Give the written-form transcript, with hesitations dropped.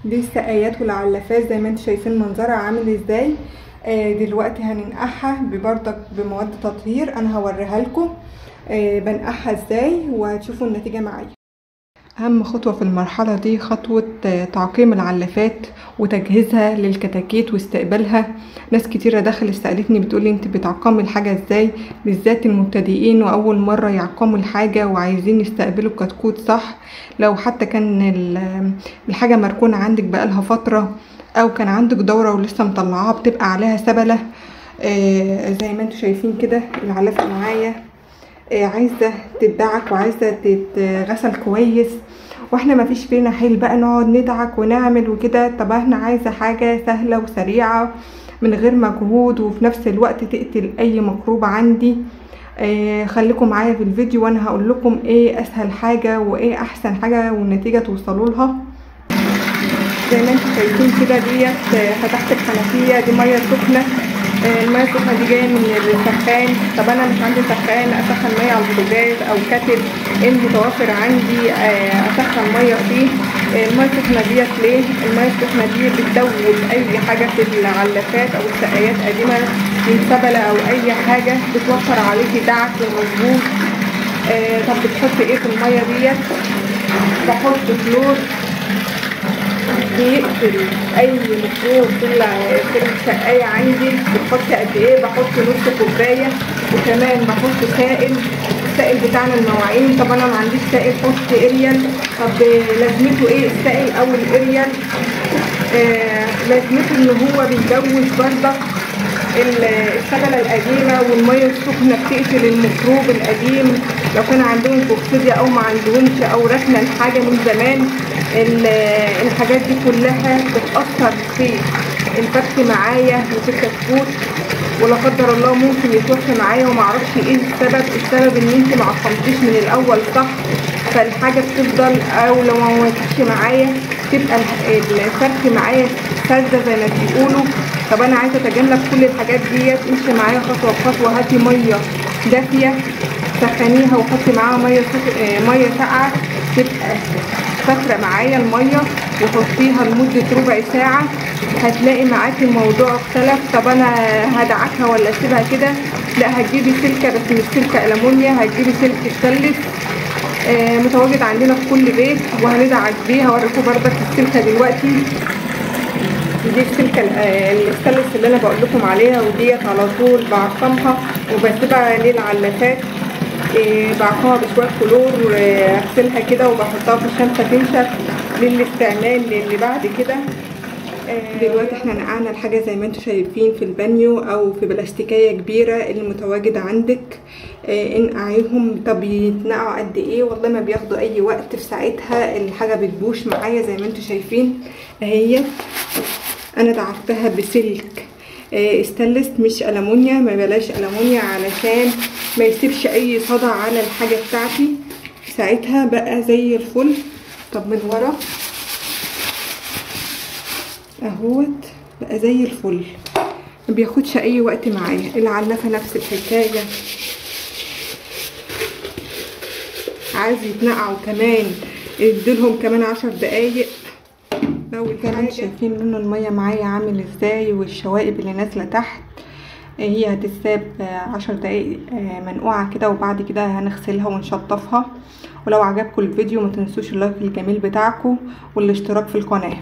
دي السقايات والعلافات زي ما انتم شايفين منظرها عامل ازاي. دلوقتي هننقعها ببردك بمواد تطهير، انا هوريها لكم بنقعها ازاي وهتشوفوا النتيجة معايا. اهم خطوة في المرحلة دي خطوة تعقيم العلافات وتجهيزها للكتاكيت واستقبالها. ناس كتيرة دخلت سالتني بتقولي انت بتعقمي الحاجة ازاي، بالذات المبتدئين واول مرة يعقموا الحاجة وعايزين يستقبلوا الكتكوت صح. لو حتى كان الحاجة مركونة عندك بقالها فترة، او كان عندك دوره ولسه مطلعاها بتبقى عليها سبله. زي ما انتم شايفين كده العلافه معايا عايزه تدعك وعايزه تتغسل كويس، واحنا ما فيش فينا حيل بقى نقعد ندعك ونعمل وكده. طب احنا عايزه حاجة سهلة وسريعة من غير مجهود، وفي نفس الوقت تقتل اي ميكروب عندي. خليكم معايا في الفيديو وانا هقول لكم ايه اسهل حاجة وايه احسن حاجة والنتيجة توصلوا لها. زي ما انتم شايفين كده ديت فتحت الحنفية، دي مية سخنة. المية السخنة دي جاية من السخان. طب انا مش عندي سخان، اسخن مية على البوتاجاز او kettle، ايه المتوفر عندي اسخن مية فيه. المية السخنة ديت ليه؟ المية السخنة دي بتدوب اي حاجة في العلافات او السقايات قديمة من سبله او اي حاجة، بتوفر عليكي دعك ومظبوط. طب بتحطي ايه في المية ديت؟ بحط كلور بيقتل اي ميكروب في السقاية عندي. بتحط قد ايه؟ بحط نص كوباية، وكمان بحط سائل، السائل بتاعنا المواعين. طب انا ما عنديش سائل، حط اريال. طب لازمته ايه السائل او الاريال؟ لازمته ان هو بيدوب بردك السبله القديمة، والمية السخنة بتقتل الميكروب القديم لو كان عندهم كوكسيديا او ما عندهمش او ركنه الحاجة من زمان. الحاجات دي كلها بتأثر في الفك معايا وفي الكتكوت، ولا قدر الله ممكن يتوفى معايا ومعرفش ايه السبب. السبب ان انت ما عقمتيش من الاول صح، فالحاجه بتفضل، او لو ما ماتتش معايا تبقى الفك معايا سادة زي ما بيقولوا. طب انا عايزه اتجنب كل الحاجات ديت، امشي معايا خطوة بخطوة. هاتي مية دافيه سخنيها وحطي معاها مية ساقعه تبقى فاتره معايا المية، وحطيها لمدة ربع ساعة، هتلاقي معاكي الموضوع اختلف. طب انا هدعكها ولا اسيبها كده؟ لا، هتجيبي سلكه، بس مش سلكه المونيا، هتجيبي سلك ستانلس متواجد عندنا في كل بيت، وهندعك بيه. هوريكم بردك السلكه دلوقتي. دي السلكه الستانلس اللي انا بقول لكم عليها، وديت على طول بعقمها وبسيبها للعلافات. بعقمها بشوية كلور واغسلها كده وبحطها في الشمسه تنشف للاستعمال اللي بعد كده. دلوقتي احنا نقعنا الحاجة زي ما انتم شايفين في البانيو او في بلاستيكيه كبيرة اللي متواجدة عندك. انقعيهم. طب يتنقعوا قد ايه؟ والله ما بياخدوا اي وقت، في ساعتها الحاجة بتبوش معايا زي ما انتم شايفين اهي. انا دعكتها بسلك استانلس مش المونيا، ما بلاش المونيا علشان ما يسيبش اي صدى على الحاجة بتاعتي. ساعتها بقى زي الفل. طب من ورا اهوت بقى زي الفل، ما بياخدش اي وقت معايا. العلافه نفس الحكاية، عايز يتنقعوا كمان اديلهم كمان 10 دقايق. لو كمان شايفين لون المية معايا عامل ازاي والشوائب اللي نازله تحت، هي هتتساب 10 دقايق منقوعه كده، وبعد كده هنغسلها ونشطفها. ولو عجبكم الفيديو ما تنسوش ال like الجميل بتاعكم والاشتراك في القناة.